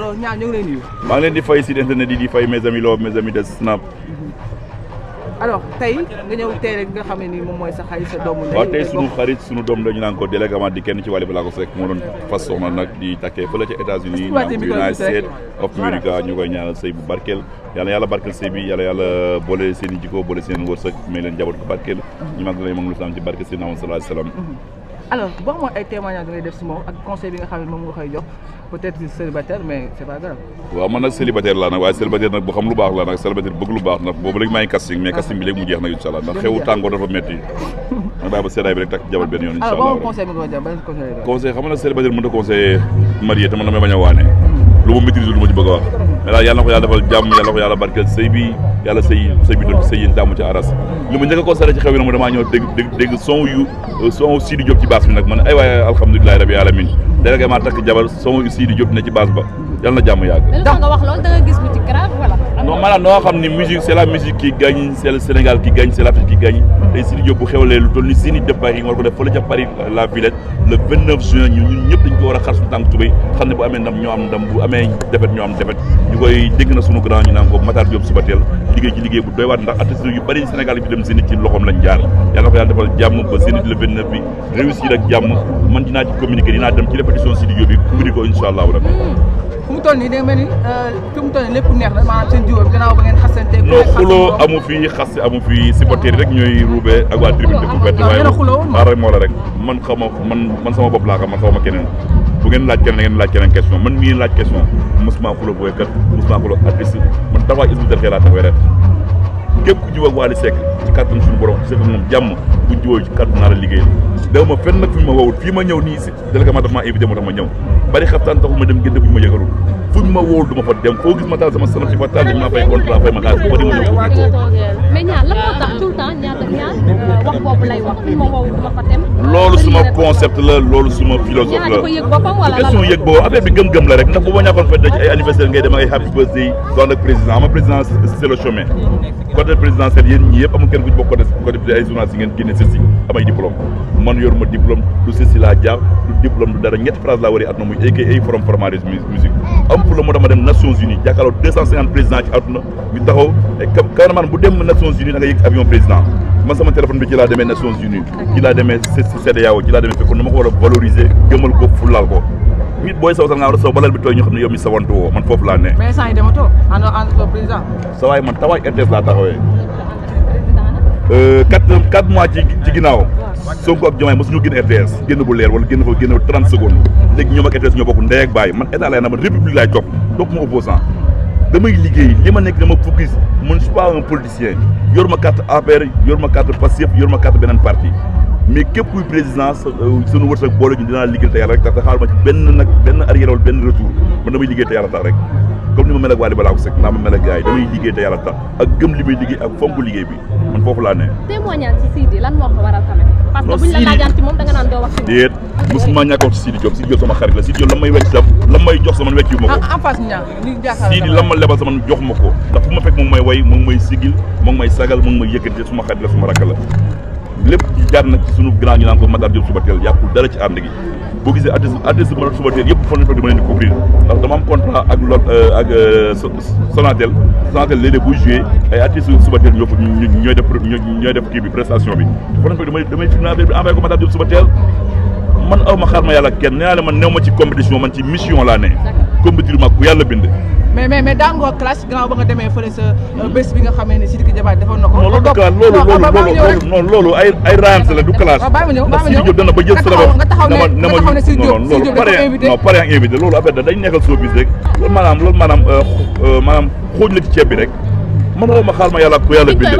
alors ñaar ñu ngi lay nuyu. maa ngi leen di fay site internet yi di fay mes amis Love mes amis de Snap. alors tey nga ñëw tey rek nga xam ne nii moom mooy sa xarit sa doomu ndey. waaw tey sunu xarit sunu doom la ñu naan ko délégué di kenn ci Wally Ballago Seck moo doon fas soxna nag di takkee fële ca États-Unis naan ko United States of America ñu koy ñaanal sëy bu barkeel yàlla barkeel sëy bi yàlla boole seen i jikko boole seen wërsëg may leen jaboot ko barkeel ñu mag lay mag lu ci barkeel si naam sallallahu alayhi wasallam. alors boo xamoon ay témoignages ngay def si moom ak conseil bi nga xam ne moom nga koy jox peut-être célibataire mais c'est pas grave. waaw man nag célibataire laa nag waaye célibataire nag boo xam lu baax la nag célibataire bëgg lu baax nag boobu léegi maa ngi casting mais casting bi léegi mu jeex nag incha allah ndax xewu tàngoor dafa métti ma bàyyi ba seddaay bi rek takk jabar benn yoon incha allah. alors conseil bi nga jox ban conseil xam nga nag célibataire mën a conseiller marié te man damay bañ a waane lu ma maîtrise lu ma ci bëgg a wax mais daal yàlla na ko yàlla defal jàmm yàlla na ko yàlla barkeel sëy bi yàlla sëy bi doon sëy yéen jàmm ci aras li ma njëkk a constaté ci xew yi nag damaa ñëw dégg son Sidi Diop ci baas bi nag man ay waaye alhamdulilahi rabbi alamin délégué maa takk jabar son Sidi Diop ne ci baas ba yàlla na jàmm yàgg. mais nga wax loolu da nga gis lu ci grave wala. non maanaam noo xam ni musique c'est la musique qui gagne c'est le Sénégal qui gagne c'est l'Afrique qui gagne tey Sidi Diop bu xewlee lu toll ni Zénith de Paris war ko def fële ca Paris la Villette le 29 juin ñun ñëpp dañ ko war a xar suñu tànk tubéy xam ne bu amee ndam ñoo am ndam bu amee defet ñoo am defet ñu koy dégg na sunu grand ñu naan ko Matar Diop suba teel liggéey ci liggéey bu doy waat ndax artistes yu bëri Sénégal yi fi dem Zénith ci loxoom lañ jaar yàlla na ko yàlla defal jàmm ba Zénith le 29 bi réussir ak jàmm man dinaa ci communiquer dinaa dem ci répétition Sidi Diop bi publié ko incha allah rabbi. fu mu toll nii da mel ni fi mu toll nii lépp neex na maanaam seen jiw gannaaw ba ngeen xasante. non xuloo amu fi xas amu fi supporter rek ñooy ruubee ak waa tribune de Koungheul waaye rek moo la rek man xaw ma man sama bopp laa xam man xaw ma keneen bu ngeen laaj keneen ngeen laaj keneen question man mii laaj question mosuma xuloo booykat mosuma xuloo artiste man taxawaay Hizbut Tarqiyyah laa taxawee rek képp ku jiw ak Wally Seck ci kàttan suñu borom c'est que moom jàmm bu jiwoo ci kàttan naa la liggéeyal daw ma fenn nag fu ñu ma woowul fii ma ñëw nii si délégué daf maa invité moo tax ma ñëw bari xaftaan taxu ma dem gënde bu ñu ma yëgalul fu ñu ma woowul du ma fa dem foo gis ma taal sama sanam si fa taal dañ maa fay contrat fay ma xaalis bari ma ñëw mais ñaar lan moo tax tout le temps ñaar wax boobu lay wax fu ñu ma woowul du ma fa dem loolu suma concept la loolu suma philosophe la question yëg boobu affaire bi gëm-gëm la rek ndax bu ma ñàkkoon fête ay anniversaire ngay dem ay happy birthday doon ak président ama président c'est le chemin côté présidentiel yéen ñi yëpp amul kenn ku ci bokk côté ay journalistes yi ngeen génne ceci amay diplôme man yor ma diplôme du ceci laa jaar du diplôme du dara ñetti phrase laa wari at na muy AKA from Formalisé musique am fu la moo tax ma dem Nations Unies jàkkaarloo 250 présidents ci àdduna ñu taxaw cameraman bu dem Nations Unies da nga yëg avion président man sama téléphone bi ci laa demee Nations Unies ci laa demee CEDEAO ci laa demee fekkoon dama ko war a valoriser gëmal ko fulaal ko nit booy saw sax nga war a saw balal bi tooy ñu xam ne yow mi sawantu woo man foofu laa ne. mais saa yi dematoo ànd président. sa waay man tawaay RTS laa taxawee. 4 mois ci ginnaaw. Sonko ak Diomaye mosuñu génn RTS génn bu leer wala génn 30 secondes léegi ñoom ak RTS ñoo bokk ndey ak baay man état lay na man république laay topp ma opposant damay liggéey li ma nekk dama focus man je suis pas un politicien yor ma carte APR yor ma carte Pastef yor ma carte beneen parti mais képp kuy président sunu wërsëg boole ñu dinaa liggéey te yàlla rek tax te xaar ma ci benn arrière wala benn retour man damay liggéey te yàlla tax rek comme ni ma mel ak Wally Ballago Seck naa ma mel ak gars yi damay liggéey te yàlla tax ak gëm li may liggéey ak fonk liggéey bi man foofu laa ne. témoignage ci Sidi lan moo ko waral tamit. parce que buñ la laajaan ci moom da nga naan doo wax ci moom. déet mosuma ñàkk wax ci Sidi Diop sama xarit la Sidi Diop lan may wecc sam lan may jox sama wecc yu ma ko. en face ñaar li jaaxal Sidi lan ma lebal sama jox ma ko ndax fu ma fekk moom may way moom may sigil moom may sagal moom may yëkkati suma xarit la suma rakk la lépp jaar na ci sunu grand ñu naan ko Matar Diop suba teel yàqul dara ci ànd gi boo gisee artiste ma suba teel yëpp fan la fekk dama leen di couvrir ndax dama am contrat ak Sonatel léeg-léeg buy joué ay artistes suba teel ñooy def kii bi prestation bi fan la fekk damay filmé affaire bi envoyé ko Matar Diop suba teel man aw ma xaar ma yàlla kenn nee naa la man néew ma ci compétition man ci mission laa ne compétir ma ku yàlla bind mais daan nga classe gannaaw ba nga demee fële sa bés bi nga xamee ne Sidiki Diabaté defoon na ko. non loolu ay raams la du classe. waaw bàyyi ma ñëw Sidi Diop dana ba jël nga taxaw ne Sidi Diop non pare ak invité loolu affaire dañ nekkal showbiz rek loolu maanaam xooj la ci ceeb bi rek man woo ma xaar ma yàlla ku yàlla bind.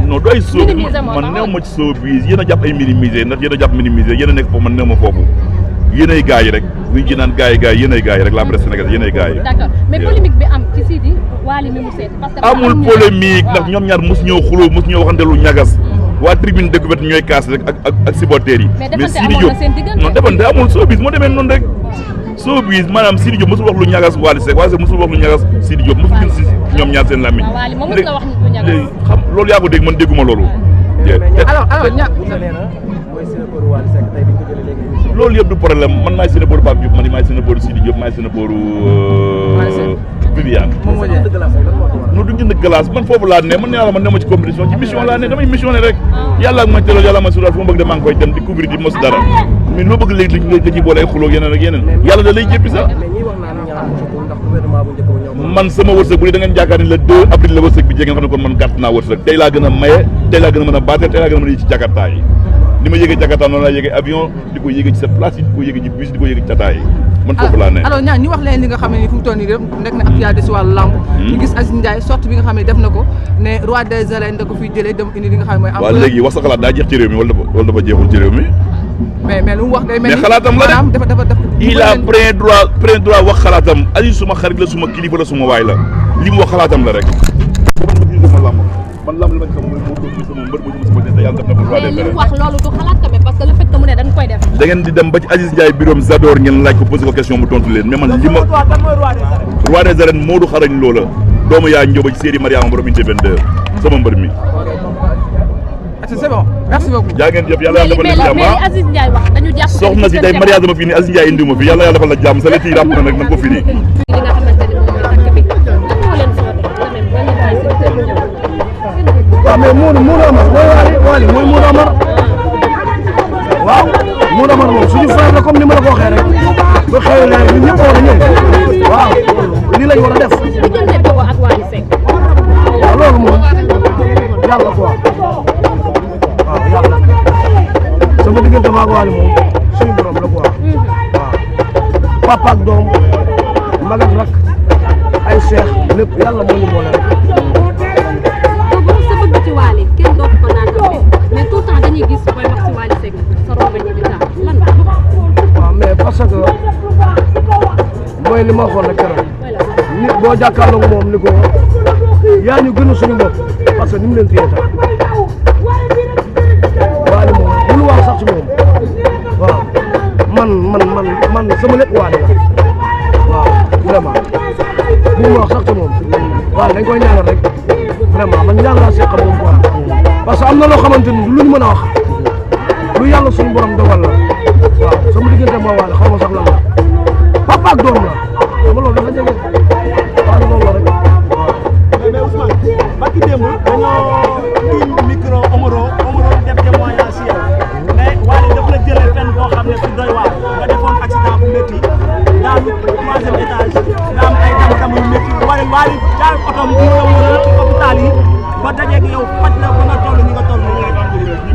non du ay showbiz man néew ma ci showbiz yéen a jàpp ay minimisé ndax yéen a jàpp minimisé yéen a nekk foofu man néew ma foofu yéen ay gars yi rek buñ ci naan gars yi yéen ay gars yi rek la presse sénégalaise yéen ay gars yi. d'accord mais polémique bi am ci Sidi Wally mi mu seet. parce que amul polémique ndax ñoom ñaar mos ñëw xuloo mos ñëw waxante lu ñagas waa tribune découverte ñooy kaas rek ak supporters yi. mais Sidi Diop non defante amul showbiz moo demee noonu rek showbiz maanaam Sidi Diop mosul wax lu ñagas Wally Seck Wally Seck mosul wax lu ñagas Sidi Diop mosul gën si ñoom ñaar seen làmmiñ. waaw Wally moom mos la wax lu ñagas xam loolu yaa ko dégg man dégguma loolu. alors loolu yëpp du problème man maay seen booru Pape Diop man maay seen booru Sidi Diop maay seen booru Viviane. nu du jënd glace man foofu laa ne man yàlla man ne ma ci compétition ci mission laa ne damay missionné rek yàlla ak ma teelal yàlla ma sural fu ma bëgg de maa ngi koy dem di couvrir di mos dara mais loo bëgg léegi nga ci boole ay xuloo yeneen ak yeneen yàlla da lay jéppi sax man sama wërsëg bu dee da ngeen jaakaar ni le 2 avril la wërsëg bi jege nga xam ne kon man gàtt naa wërsëg tey laa gën a maye tey laa gën a mën a baatee tey laa gën a mën a yi ci jakarta yi ni ma yéegee jakarta noonu laa yéegee avion di ko yéegee ci sa place yi di ko yéegee ci bus di ko yéegee ci tata yi man foofu laa ne alors ñaan ñu wax leen li nga xam ne fu mu toll nii nekk na actualité si wàllu lamb ñu gis Aziz Ndiaye sorte bi nga xam ne def na ko ne roi des arènes da ko fiy jëlee dem indi li nga xam ne mooy waaw léegi wax sa xalaat daa jeex ci réew mi wala dafa jeexul ci réew mi mais lu mu wax day mel ni mais xalaatam la maanaam dafa il a plein droit wax xalaatam Aziz suma xarit la suma kilifa la suma waay la li mu wax xalaatam la rek man lamb li ma xam mooy moo doon sama mbër moo sama te yàlla def na ko roi des arènes mais li mu wax loolu du xalaat tamit parce que le fait que mu ne dañ koy def da ngeen di dem ba ci Aziz Ndiaye biroom Zador ngeen laaj ko posé ko question mu tontu leen mais man li ma roi des arènes Modou xarañ loola doomu yaa njóoba ci série Mariama borom unité 22 sama mbër mi c'est bon merci beaucoup jaa ngeen jëf yàlla defal la jàmm mais li Aziz Ndiaye wax dañu jàpp soxna si day mariage ma fii nii Aziz Ndiaye indi ma fi yàlla defal la jàmm sa leti ràpp na nag na ko fini li nga xamante ne moom mooy takk bi moo leen soxla quand même ba nga bàyyi si kër ñëw waaw mais Modou Amar mooy Waly mooy Modou Amar waaw Modou Amar moom suñu frère la comme ni ma la ko waxee rek ba xewle ñun ñëpp war a ñëw waaw lii lañ war a def diggante Bogo ak Waly Seck waaw loolu moom yàlla quoi waaw yàlla sama diggante maag Waly moom suñu borom la quoi waaw papa ak doom mag ak rak ay seex lépp yàlla moo ñu boole rek sa bëgg ci Waly kenn dootu ko naan mais tout le temps dañuy gis booy wax ci Waly Seck sa rongañ di taa lan la waaw mais parce que mooy li ma waxoon rek keroog nit boo jàkkaarloog moom ni ko yaa ñu gën a suñu bopp parce que ni mu leen téye tax Waly moom mënu wax sax ci moom waaw man sama lépp Waly la waaw vraiment mënu wax sax ci moom waaw dañ koy ñaanal rek vraiment man ñaan laa seq moom quoi parce que am na loo xamante ni lu ñu mën a wax lu yàlla suñu borom dogal la waaw sama diggante moo Waly xaw ma sax lan la papa ak doom la dama loolu dafa jege waaw loolu la rek waaw. mais Ousmane barki démb dañoo tiim micro Omaro def témoignage si yow mais Waly daf la jëlee fenn boo xam ne fi doy waar nga defoon accident bu métti daanu 3e étage nga am ay dam-dam yu métti Waly jaar otom mu la wër hôpital yi ba dajeeg yow faj la ba nga toll ni nga toll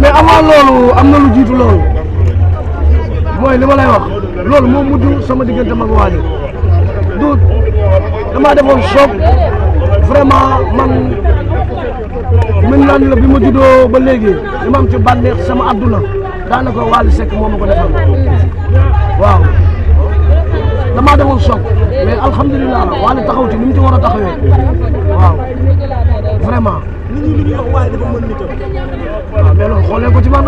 mais avant loolu am na lu jiitu loolu mooy li ma lay wax loolu moo mujj sama diggante mag Waly du damaa defoon choc vraiment man mën naa ni la bi ma juddoo ba léegi li ma am ci bànneex sama adduna daanaka Waly Seck moo ma ko defal waaw damaa defoon choc mais alhamdulilah Waly taxaw ci ni mu ci war a taxawee waaw vraiment. nit ñi li ñuy wax Waly dafa mën nitam. waaw mais loolu xoolee ko ci man